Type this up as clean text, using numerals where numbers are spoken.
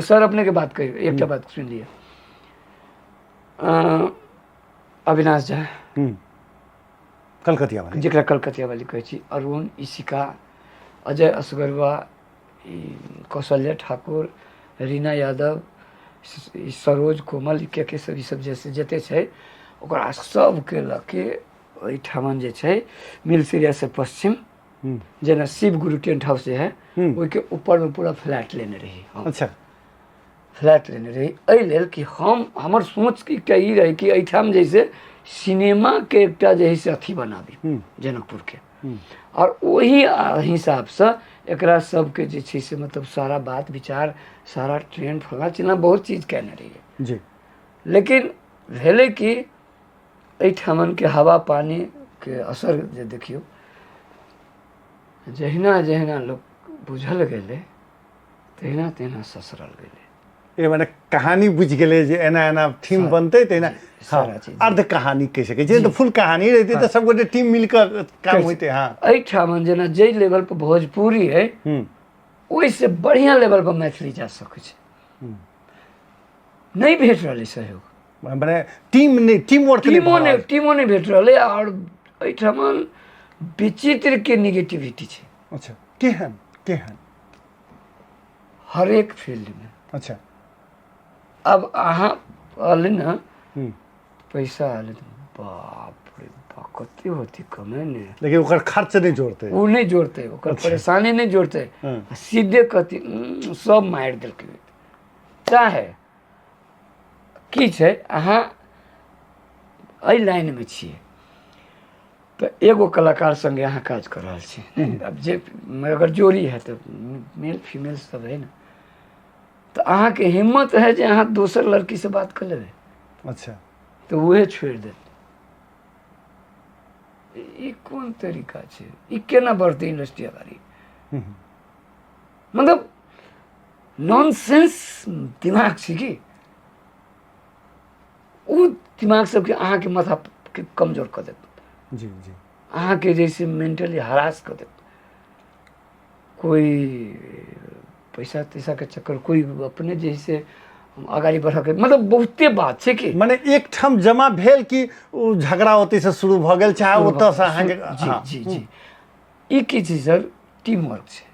Sir, अपनेके बात कही, एकटा बात सुनि लिअ। अविनाश झा, कलकतिया वाली, जकरा कलकतिया वाली कहै छी, अरुण, इशिका, अजय असगरुआ, ई कौशल्या ठाकुर, रीना यादव, ई सरोज कोमल, के के सब, ई सब जैसे जते छै, ओकरा सबके लऽ के ओहिठामन जे छै मिलसिरिया से पश्चिम, जेना शिव गुरु टेंट हाउस जे है, ओहिके ऊपरमे पूरा फ्लैट लेने रही हम। फ्लैट लेने रही एहि लेल कि हम, हमर सोच एकटा ई रहै कि एहिठाम जैसे सिनेमाके एकटा जे है से अथी बनाबी जनकपुरके, आओर ओहि हिसाबसँ एकरा सबके जे छै से मतलब सारा बात विचार, सारा ट्रेंड, फल्लाँ चिल्लाँ बहुत चीज कयने रहियै। लेकिन भेलै कि एहिठामनके हवा पानीके असर जे देखियौ, जहिना जहिना लोक बुझल गेलै, तहिना तहिना ससरल गेलै। ए मने कहानी बुझि गेलै जे एना एना थीम बनतै तहिना। सारा चीज। अर्ध कहानी कहि सकै छियै, तऽ फुल कहानी रहितै तऽ सबगोटे टीम मिल कऽ काम होइतै। हँ। एहिठाम जेना जाहि लेवल पर भोजपुरी है, ओहिसँ बढ़िआँ लेवल पर मैथिली जा सकै छै। नहि भेट रहलै सहयोग। मने टीम नहि, टीम वर्क नहि। टीमो नहि, टीमो नहि भेट रहलै। आओर एहिठाम विचित्रके निगेटिविटी छै। अच्छा, केहन केहन? हरेक फील्डमे। आब अहाँ कहली ने, पैसा आयल तऽ बाप रे बाप, कते होती कमे ने। लेकिन ओकर खर्च नहि जोड़तै। ओ नहि जोड़तै, ओकर परेशानी नहि जोड़तै। आ सीधे कहती, सब मारि देलकै।" चाहे की छै, अहाँ एहि लाइनमे छियै तऽ एगो कलाकार सङ्गे अहाँ काज कऽ रहल छी। आब जे अगर जोड़ी है तऽ मेल फीमेल सब है ने, तऽ अहाँके हिम्मत है जे अहाँ दोसर लड़कीसँ बात कऽ लेबै? तऽ उहे छोड़ि देत। ई कोन तरीका छै? ई केना बढ़तै इंडस्ट्री अगाड़ी? मतलब नॉनसेंस दिमाग छै कि ओ दिमाग सबके अहाँके माथा के कमजोर कऽ देत। जी जी अहाँके जैसे मेंटली हरास कऽ देत। कोइ पैसा तैसाके चक्कर, कोइ अपने जे से अगाडि बढ़ऽके, मतलब बहुते बात छै कि। मने एकठाम जमा भेल कि ओ झगड़ा ओतहिसँ शुरू भऽ गेल, चाहे ओतऽसँ अहाँके। जी जी जी ई की छै सर, टीम वर्क छै।